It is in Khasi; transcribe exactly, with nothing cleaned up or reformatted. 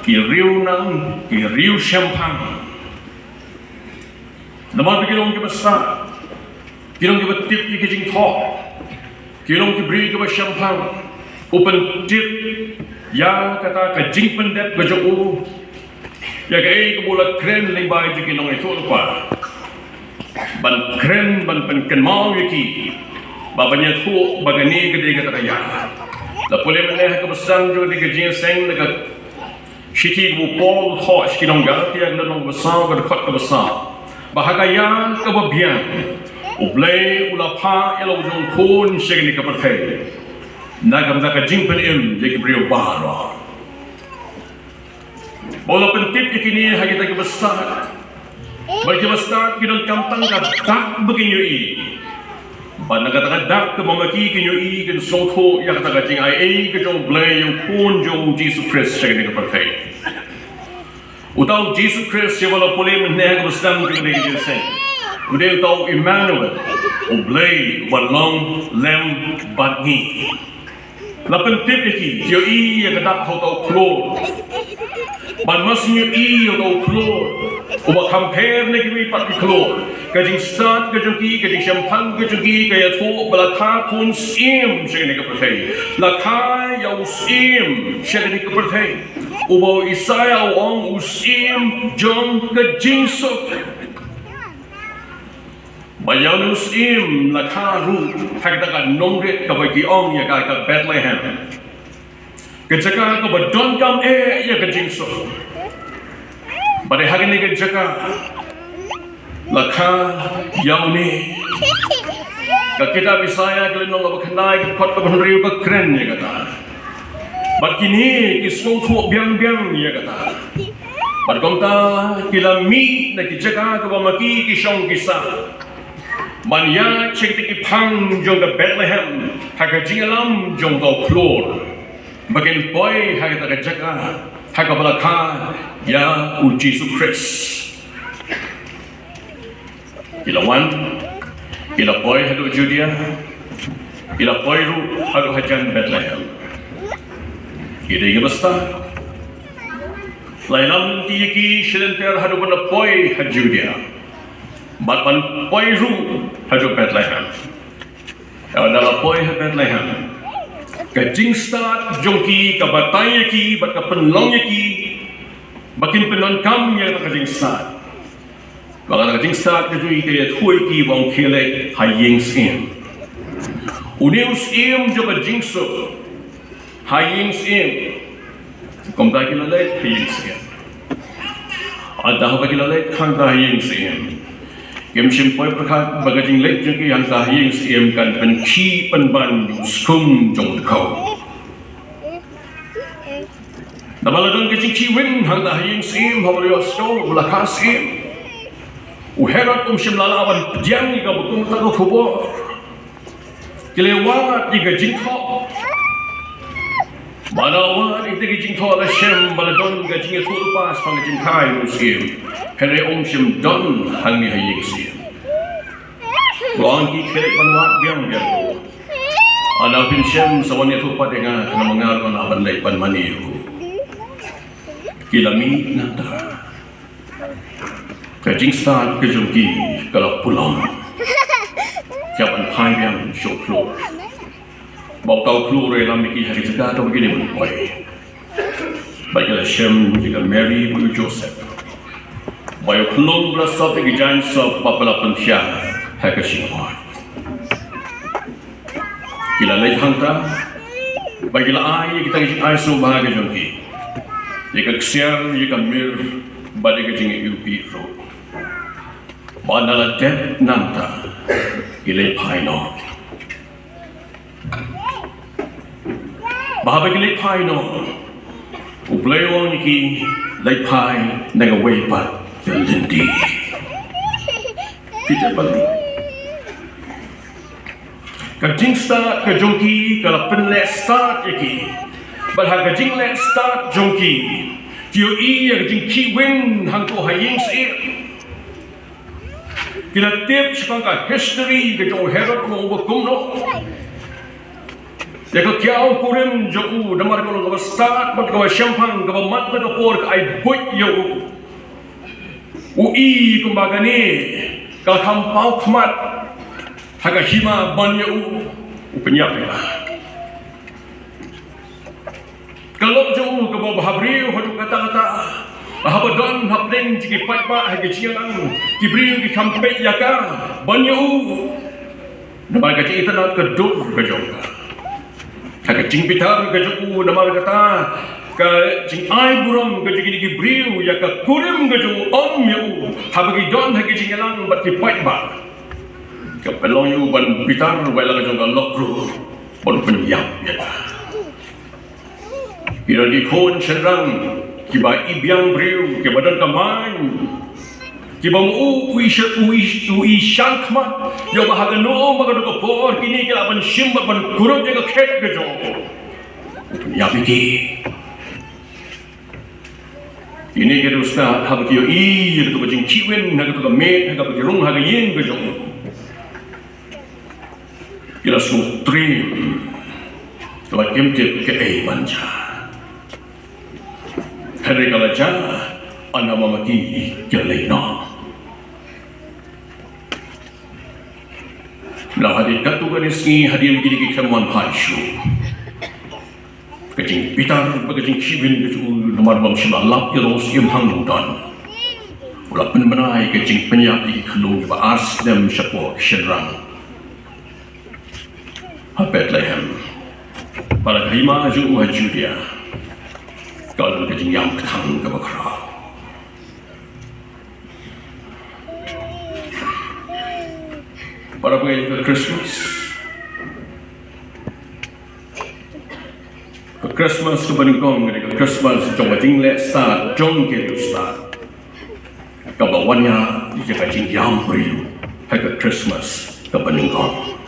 ki riew nang, ki riew shemphang. Namar ba ki long kiba stad, ki long kiba tip ïa ki jingthoh, ki long ki briew kiba shemphang. U pyntip ïa kata ka jingpyndep ka jong u ïa kaei kaba u la kren lyngba jong ki nongïathuhlypa, ban kren, ban pynkynmaw ïa ki ba ban ïathuh ba kane ka dei kata ka ïa. La pule mynne ha kaba sdang jong kane ka jingïaseng na ka shithi kaba u Paul u thoh sha ki nong Galatia, ka lynnong kaba saw, ka dkhot kaba saw, ba ha ka ïa kaba biang U Blei u la phah ïa la u jong u khun sha kane ka pyrthei na ka bynta ka jingpynim ïa ki briew baroh. Ba u la pyntip ïa kine ha kita kiba stad, ba kiba stad ki donkam tang ka dak ba kin ïohi. Bad na kata ka dak kaba ma ki kin ïohi, kin sngewthuh ïa kata ka jingai ei ka jong U Blei ïa u khun jong u Jisu Khrist sha kane ka pyrthei. Uta u Jisu Khrist, sha ba la pule mynne ha kaba sdang jong kane ka jingïaseng, u dei uta u Immanuel, U Blei uba long lem bad ngi. La pyntip ïa ki, ïohi ïa ka dak ha uta u khlur. Bad ma shu ïohi ïa uta u khlur uba kham pher na kiwei pat ki khlur, ka jingstad ka jong ki, ka jingshemphang ka jong ki ka ïathuh ba la kha khun syiem sha kane ka pyrthei. La kha ïa u syiem sha kane ka pyrthei, uba u Isaïah u ong u syiem jong ka jingsuk. Ba ïa une u syiem la kha ruh ha kata ka nongrit kaba ki ong ïa ka ka Bethlehem, ka jaka kaba donkam eh ïa ka jingsuk. Bad ha kane ka jaka la kha ïa une. Ka kitab Isaïah ka lynnong kaba khyndai, ka dkhot kaba hynriew ka kren ïa kata. Bad kine ki sngewthuh biang biang ïa kata. Bad kumta ki la mih na ki jaka kaba ma ki ki shong ki sah, ban ïaid sha kita ki phang jong ka Bethlehem ha ka jingïalam jong uta u khlur, ba kin poi ha kata ka jaka ha kaba la kha ïa u Jisu Khrist. Ki la wan, ki la poi haduh Judia, ki la poi ruh haduh hajan Bethlehem. Ki dei kiba stad. La ïalam ki ïa ki shilynter haduh ban poi ha Judia, bad ban poi ruh haduh Bethlehem. Ynda la poi ha Bethlehem, ka jingstad jong ki ka batai ïa ki bad ka pynlong ïa ki ba kin pyndonkam ïa kata ka jingstad. Ba kata ka jingstad ka jong ki ka ïathuh ïa ki ba ong khie leit ha ïing syiem. Une u syiem jong ka jingsuk ha ïing syiem. Kumta ki la leit ha ïing syiem. Haba ki la leit hangta ha ïing syiem, kim shym poi pyrkhat ba ka jingleit jong ki hangta ha ïing syiem kan pynkhih pynban ïa u skum jong u dkhot. Namar la don ka jingkhih win hangta ha ïing syiem, haba la ïohsngew ba la kha syiem. U Herod um shym la lah ban pdiang ïa kaba kum kata ka khubor. Ki la wad ïa ka jingthoh. Ba la wad ïa ka jingthoh la shem ba la don ka jingïathuhlypa shaphang ka jingkha ïa u syiem. Hynrei um shym don hangne ha ïing syiem. Ba ong ki khie leit ban wad biang biang. Haba phin shem sa wan ïathuh pat ïa nga, namar nga ruh nga lah ban leit ban mane ïa u. Ki la mih nangta. Ka jingstad ka jong ki ka la pulom. Ki hap ban phai biang sha u khlur. Ba uta u khlur u ïalam ïa ki ha ka jaka kaba ki dei ban poi. Ba ki la shem ïa ka Mary bad u Joseph. Ba ïa u khlur ba la sop ïa ki jaiñ sop ba la pynkhia ha ka shynod. Ki la leit hangta, ba ki la ai ïa kita ki jingai sngewbha ka jong ki, ïa ka ksiar, ïa ka mir, bad ïa ka jingïaiwbih ruh. Ba ynda la dep nangta, ki leit phai noh. Ba haba ki leit phai noh, U Blei u ong ïa ki, leit phai na kawei pat ka lynti. Ki dep ban leit. Ka jingstad ka jong ki ka la pynleh stad ïa ki. Bad ha ka jingleh stad jong ki, ki ïohi ïa ka jingkhih win hangto ha ïing syiem. Ki la tip shaphang ka history ka jong u Herod, u ong ba kumno. Ïa ka kiaw kurim jong u, namar ka long kaba stad bad kaba shemphang, kaba mat na ka por ka ai buit ïa u. U i kumba kane ka kham paw khmat ha ka hima ban ïa u, u pynïap ïa ka. Ka lok jong u kaba bhabriew haduh katta katta, haba don hapdeng jong ki paidbah ha ki jingïalang, ki briew ki kham peit ïa ka ban ïa u. Namar ka jingitynnad ka dur ka jong ka. Ha ka jingbitar ka jong u namar kata ka jingai burom ka jong kine ki briew ïa ka kurim ka jong u, ym ïa u, haba ki don ha ki jingïalang bad ki paidbah. Ka pynlong ïa u ban bitar, wei la ka jong ka lok ruh ban pynïap ïa ka. Ki don ki khun shynrang kiba i biang briew, kiba don ka main, kiba mu u i sha-, u i, u i shan khmat ïa ba ha kano ba kano ka por kine ki lah ban shim bad ban kurup ïa ka khet ka jong u. Pynïap ïa ki. Kine ki riewstad haba ki ïohi ïa kata ka jingkhih win ha kata ka miet, ha kaba ki rung ha ka ïing ka jong u, ki la sngewtriem, ki la kim tip kaei ban jia. Hynrei ka la jia, ynda ma ki ki la leit noh. Nangta hadien katto katne sngi, hadien kine ki khlem wan phai shuh, ka jingbitar bad ka jingkhih win ka jong u namar bym shym la lap ïa u Syiem Hangdon, u la pynbna ïa ka jingpynïap ïa ki khunlung kiba ar snem shapoh ki shynrang ha Bethlehem, bad ha ka hima jong u ha Judia ka don ka jingïam kthang kaba khraw. Para bangeit, ka Christmas, ka Christmas kaba nyngkong, ka Christmas jong ka jingleh stad jong ki riewstad, kaba wan ïa ka jingïam briew ha ka Christmas kaba nyngkong.